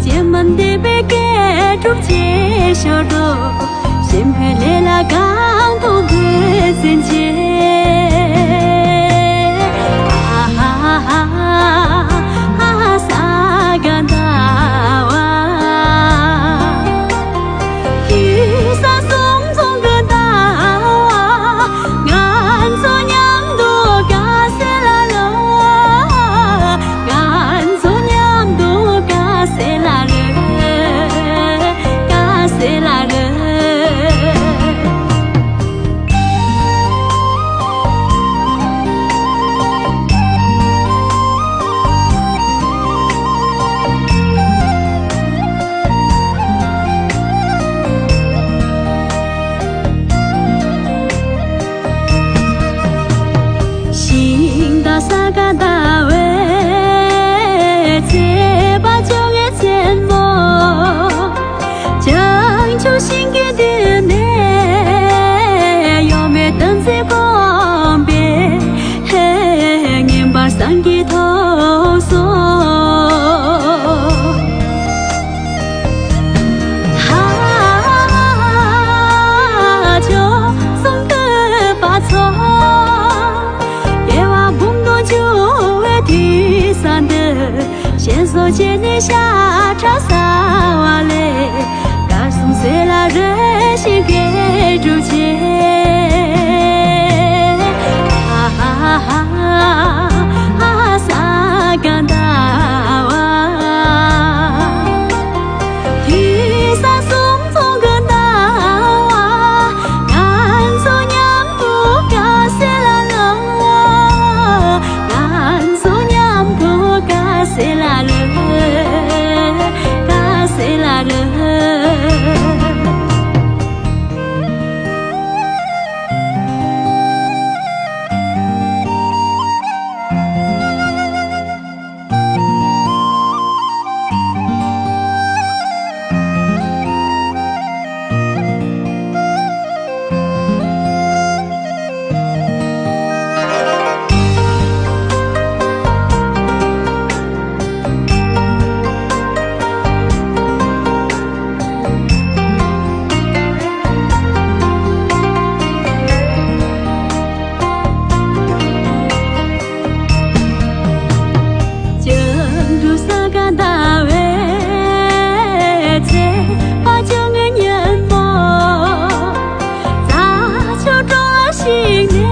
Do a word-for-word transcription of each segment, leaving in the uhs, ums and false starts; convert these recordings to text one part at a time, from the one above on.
ཀྱེ་མ་འདས་པའི་དགེ་སྒྲུབ་ཅེས་ཤོག་འགྲོ། གཤིན་པོའི་ལས་ལ་གང་དུ་འགོད་ཟིན་ཅེས། ཨ་ཧ་ཧ་ཧ་ཧ་ས་ག་ཟླ་བ། དུས་བཟང་གསུམ་འཛོམས་ཀྱི་ཟླ་བ། ང་ཚོ་མཉམ་དུ་དགའ་བསུ་ལ་ལོ། ང་ཚོ་མཉམ་དུ་དགའ་བསུ་ལ་ལོ། དགའ་བསུ་ལ་ལོ། ཤིང་རྟ་ས་ག་ཟླ་བའི་ཚེས་པ་བཅོ་ལྔའི་མཚན་མོ། བྱང་ཆུབ་ཤིང་གི་མདུན་ནས་གཡོ་མེད་དམ་ཚིག་སྒོམ་པའི་བསྙེན་པར་སངས་རྒྱས་ཐོབ་སོང་། ཧ། ཆོས་གསུང་གི་བ་ཚོ། དགེ་བ་འབུམ་དུ་འཇུག་པའི་དུས་བཟང་འདི། ཞེས་སོགས་བྱས་ནས་ཤ་ཁྲག་ཟ་བ་ལས། དགའ་གསུམ་ཟས་ལ་རོལ་ཞིང་དགེ་སྒྲུབ་བྱེད། ཧ་ཧ་ཧ་ཧ་ས་ག་ཟླ་བ། དུས་བཟང་གསུམ་འཛོམས་ཀྱི་ཟླ་བ། ང་ཚོ་མཉམ་དུ་དགའ་བསུ་ལ་ལོ། ང་ཚོ་མཉམ་དུ་དགའ་བསུ་ལ་ལོ། དགའ་བསུ་ལ་ལོ། བྱང་ཆུབ་ས་ག་ཟླ་བའི་ཚེས་པ་བཅོ་ལྔའི་ཉིན་མོ། རྩྭ་མཆོག་བྲོ་བ་ཞིག་ནས་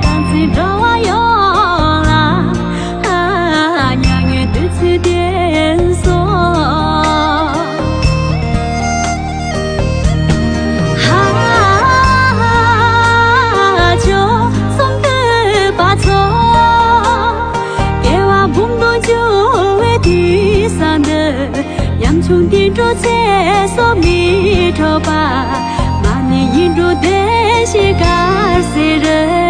དམ་ཚིག་འགྲོ་བ་ཡོངས་ལ། མྱ་ངན་འདས་ཚུལ་བསྟན་སོང་། ཧ། ཆོས་གསུང་གི་བ་ཚོ། དགེ་བ་འབུམ་དུ་འཇུག་པའི་དུས་བཟང་འདི། ཉམ་ཆུང་དུད་འགྲོ་ཚེ་སྲོག་མི་འཕྲོག་པ། མ་ཎི་ཡིད་འགྲོ་བདེ་གཤེགས་དཀར་ཟས་རི།